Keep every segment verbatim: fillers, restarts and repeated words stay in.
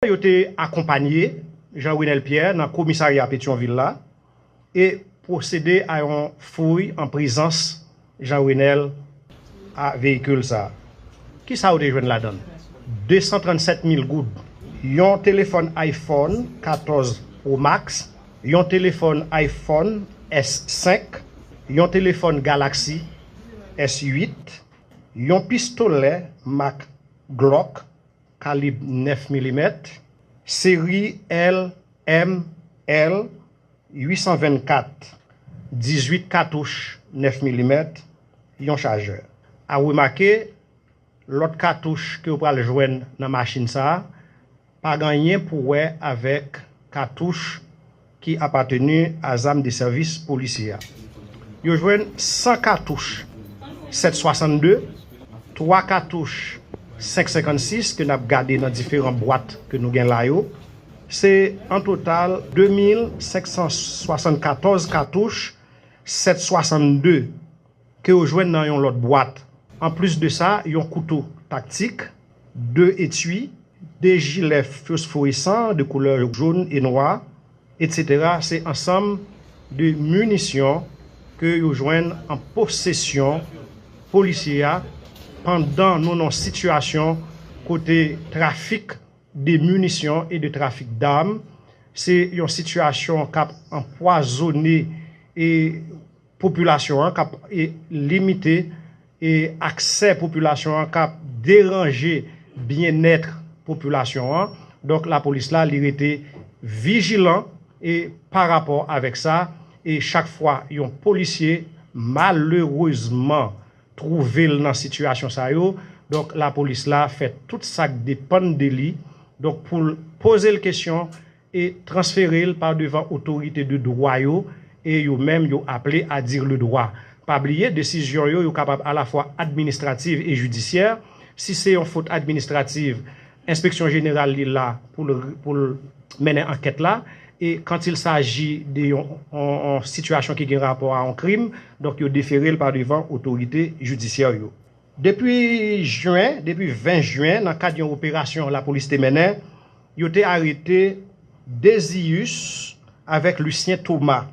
Yo te akonpanye Jean Renel Pierre nan komisarya Petyonvil la e pwosede a yon fouy an prezans Jean Renel a veyikil sa a. Kisa yo te jwenn ladan l? De san trannsèt mil goud, yon telefòn iPhone katòz Pro Max, yon telefòn iPhone S senk, yon telefòn Galaxy S uit, yon pistolè mak Glock kalib nèf milimèt, seri L M L uit san vennkat, dizuit katouch nèf milimèt, yon chajè. A remake, lòt katouch ke yo pral jwenn nan machin sa a pa gen anyen pou wè avèk katouch ki apateni a zam de sèvis polisye a. Yo jwenn san katouch sèt swasannde, twa katouch senk senkannsis ke n ap gade nan diferan bwat ke nou gen la yo. Se an total de mil senk san swasannkatòz katouch sèt swasannde ke yo jwenn nan yon lòt bwat. Anplis de sa, yon kouto taktik, de etui, de jilè fosforesan de koulè jòn e nwa, etsetera. Se ansanm de minisyon ke yo jwenn an posesyon polisye a pandan nou nan sitiyasyon kote trafik de minisyon e de trafik dam se yon sitiyasyon k ap anpwazonnen e popilasyon an, k ap e limite e aksè popilasyon an, k ap deranje byennèt popilasyon an. Donk, lapolis la, li rete vijilan e pa rapò avèk sa, e chak fwa yon polisye malerezman twouve l nan sitiyasyon sa yo, donk, lapolis la fè tout sa k depann de li, donk, pou l poze l kesyon e transfere l pa devan otorite de dwa yo, e yo menm yo aple a dire le droit. Pa bliye, desizyon yo, yo kapab alafwa administrativ e jidisyè. Si se yon fot administrativ, enspeksyon jeneral li la pou l, pou l mennen ankèt la. E quand il s'agit de yon, yon, yon sitiyasyon ki gen rapò a yon krim, donk yo defere l pa devan otorite jidisyè yo. Depi jen, depi ven jen, nan kad yon operasyon lapolis te mennen, yo te arete Deziyus avèk Lucien Thomas.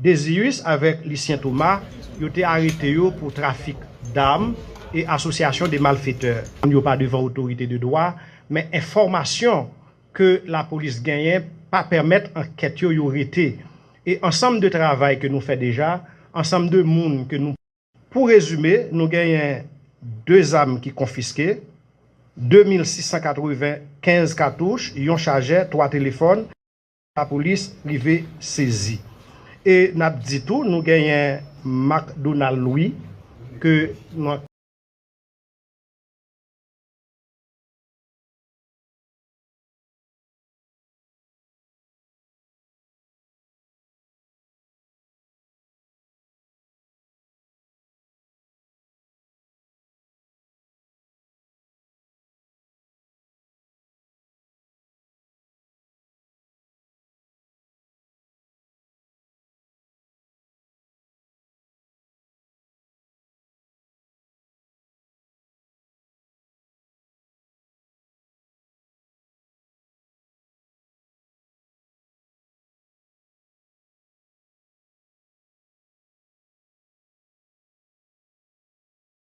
Deziyus avèk Lucien Thomas, yo te arete yo pou trafik dam e asosyasyon de malfetè. Yo pa devan otorite de dwa, men enfòmasyon ke lapolis genyen pa pèmèt ankèt yo, yo rete. E ansanm de travay ke nou fè deja, ansanm de moun ke nou Pou rezime, nou genyen de zam ki konfiske, de mil sis san katrevenkenz katouch, yon chajè, twa telefòn, lapolis rive sezi. E n ap di tou, nou genyen Macdonald Louis, ke nou